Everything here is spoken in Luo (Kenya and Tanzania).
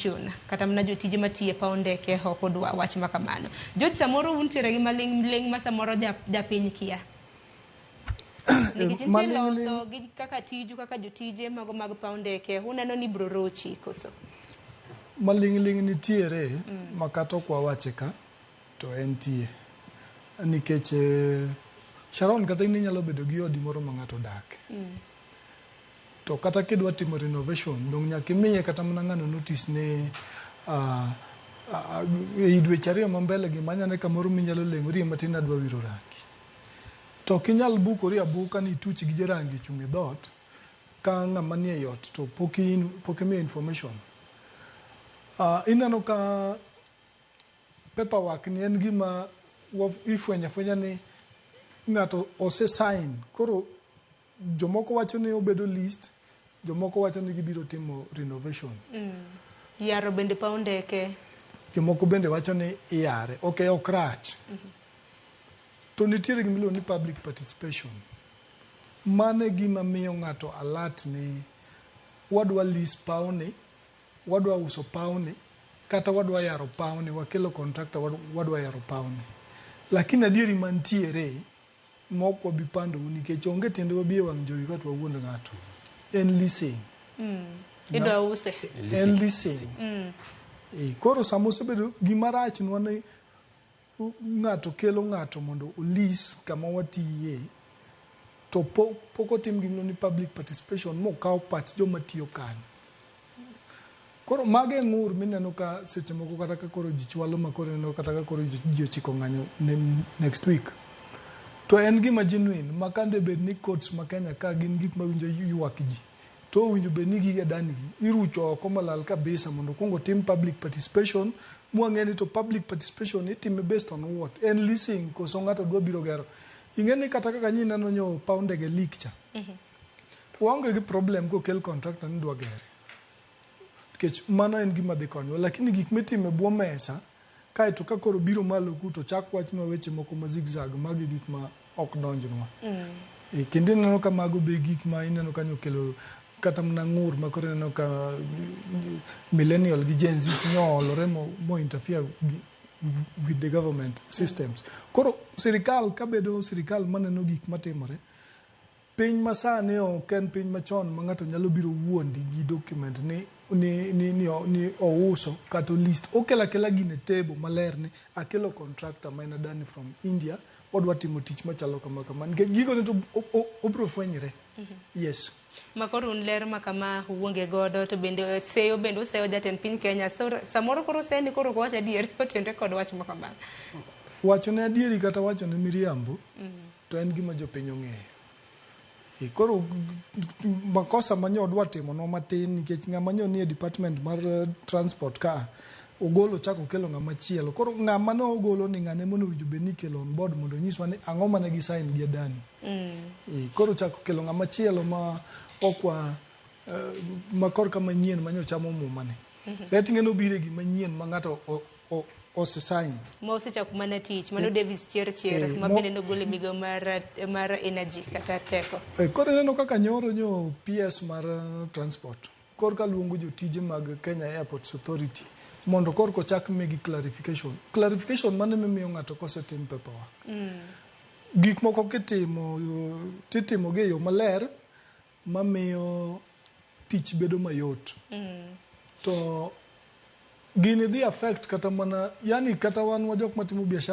renovation. Kata mana jotije matiyo e paw ndeke ok odwa wach ma kamano. George, samoro untiere gi maling' ling' ma samoro japiny kia. Nikech nitie Maling' loso gi kaka tiju kaka jotije mago mag paw ndeke uneno ni bro rochi koso? Maling'ling' nitiere ma kata ok wawache ka to entie. Nikech Sharon, kata in inyalo bedo gi odi moro ma ng'ato odake. To kata kidwa timo renovation, dong' nyaka imiye kata mana ng'ano notice ni ei dweche 2 ma mbele gi manyane kamoro minyalo leng'orie matin adwa wiro rangi. To ok inyal bukori abuka ni ituch gi jarangi ochung' e dhoot ka ng'ama nie ei ot to pok imiyo information. Ineno ka paperwork ni en gima ifwenyo afwenya ni ng'ato ose sign. Koro jomoko wacho ni obedo list, jomoko wacho ni gibiro timo renovation. Yaro bende paw ndeke. Jomoko bende wacho ni iyare. Ok, ok rach. To nitiere gima iluongo ni public participation. Mano e gima miyo ng'ato alert ni wadwa lease pawni, wadwa uso pawni, kata wadwa yaro pawni, wakelo contractor wadwa yaro pawni. Lakini adieri mantiere ma ok wabi pandou nikech onge tiende wabi e wang' jowi ka to wawuond ng'ato. En leasing. Idwa use. En leasing. Koro sama osebedo gima rach nwa ni ng'ato kelo ng'ato mondo o-lease kama watiye to pok otim gima iluongo ni public participation mokaw pach joma tiyo kanyo. Koro mago e ng'ur mineno ka seche moko kata ka koro ji chwalo ma koro ineno kata ka koro ji ochiko ng'anyo next week. To en gima genuine ma kande bed ni courts ma Kenya ka gin gik mawinjo ywak ji to owinjo bed ni gige dani gi irucho oko malal kabisa mondo okuong otim public participation mwang'e ni to public participation itime based on what? En leasing koso ng'ato dwa biro gero. Ing'e ni kata kaka nyineno nyo paw ndege leak cha. Waonge gi problem kokel contractor ni dwa gere. Nikech mano en gima dhi konyowa. Lakini gik mitimo e bwo mesa kaeto ka koro biro malo ku to chak wachnwa weche moko ma zigzag, magi gik ma ok donjnwa. Kendo ineno ka mago be gik ma ineno ka okelo kata mana ng'ur ma koro ineno ka millennial gi Gen Z nyoolore mo interfere with the government systems. Koro sirikal kabedo sirikal maneno gik matimore, piny masani ok en piny machon ma ng'ato nyalo biro wuondi gi document ni ouso kata list. Okelo akela gino e table maler ni akelo contractor ma en Adani from India, wadwa timo tich machalo kama kama. Nikech gikone to obiro fwenyre. Yes. Ma koro un ler ma kama uonge godo to bende seyo bende useyo jatend piny Kenya. Samoro koro seyo ni koro ok wach adier otenre kod wach ma kamano. Wachone adieri kata wachone miriambo to en gima jopiny ong'eyo. Koro makosa ma nyo odwa timonwa matin nikech ng'ama nyo nie department mar transport ka ogolo chako okelo ng'ama chielo. Koro ng'ama ne ogolo ni ng'ane mondo owinjo bed ni ikelo on board mondo onyiswa ni ang'o mane gi sign gi Adani. Koro chako kelo ng'ama chielo ma okwa ma korka manyien ma nyo chamo muma ni. Let ng'e nobiro e gima nyien ma ng'ato ose sign. Ma osechako mana tich, mano Davis Chirchir ma bende nogolo e migawo mar energy kata teko. Koro ineno kaka nyoro nyo PS mar transport korka luongo jotije mag Kenya Airports Authority mondo korka ochak migi clarification. Clarification mane mimiyo ng'ato kosetim paperwork. Gik moko kitimo titimo gi e yo maler mamiyo tich bedo mayot. To gini dhi affect kata mana, yani kata wan wa jok matimo biashara.